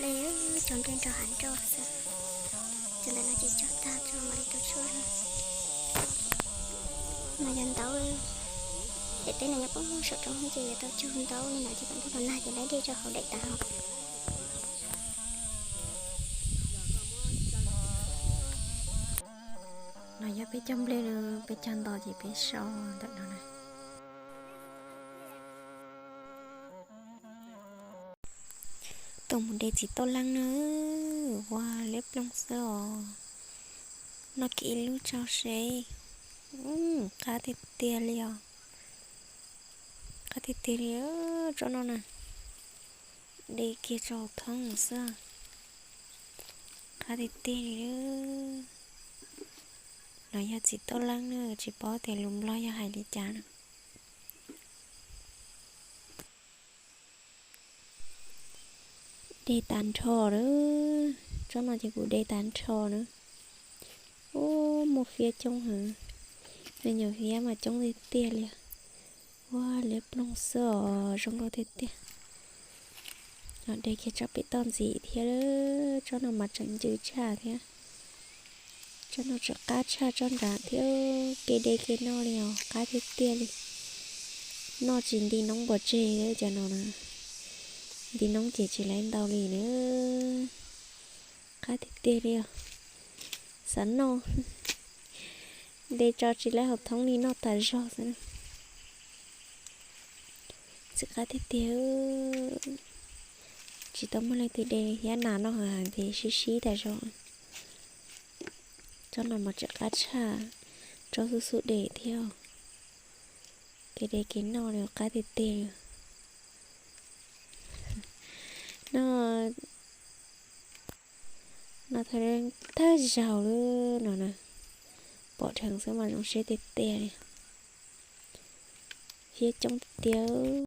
Li cog nplej nrog hav nroj xwb. Cov ntawm no ces cog tag rau mam li tau tshuaj. No yog ntaub, daim teb no nyob poob saum roob ces yuav tau cog ntaub li no ces kom ntuj los nag ces laib dej rau hauv daim tav hauv. No yog peb cog nplej no, peb cog nto ces peb so ntawm no na. Tuaj mus de txiv toj leeb na, ua liab ploog xwb os. Noj kiag ib lub tso seb. Qab tiag tiag li os. Qab tiag tiag li tsob no na. De kiag tso thoob xwb. Qab tiag tiag li. No yog txiv toj leeb na, tsis paub tias lus Nplog yog hais li cas na. De tag nrho na, tsob no ces kuv de tag nrho na. Ub, muaj fiab coob heev, me nyuam fiab mas coob tiag tiag li. Ua liab ploog xwb os, zoo nkauj tiag tiag. De kiag tsob pem toj ntxiv thiab, tsob no mas tseem ncw tshaj thiab. Tsob no tseem qab tshaj tsob nrad thiab, kev de kev noj li os, qab tiag tiag li. Noj tsis nti noob pov tseg cov no na, nti noob ces tsis laiv ntau li na. Qab tiag tiag li os, xav noj, de tso tsis laiv hauv thoob li noj tas zog xwb. Txiv qab tiag tiag, tsis tau muaj leej twg de hiab nas noj heev ces sib sib tas zog. Tsob no mas tseem qab tshaj tsob xub xub de thiab. Kev de kev noj li qab tiag tiag li. No, no tag zaug lawm no na, pom dheev xwb mas zoo siab tiag tiag li. Fiab coob tiag tiag.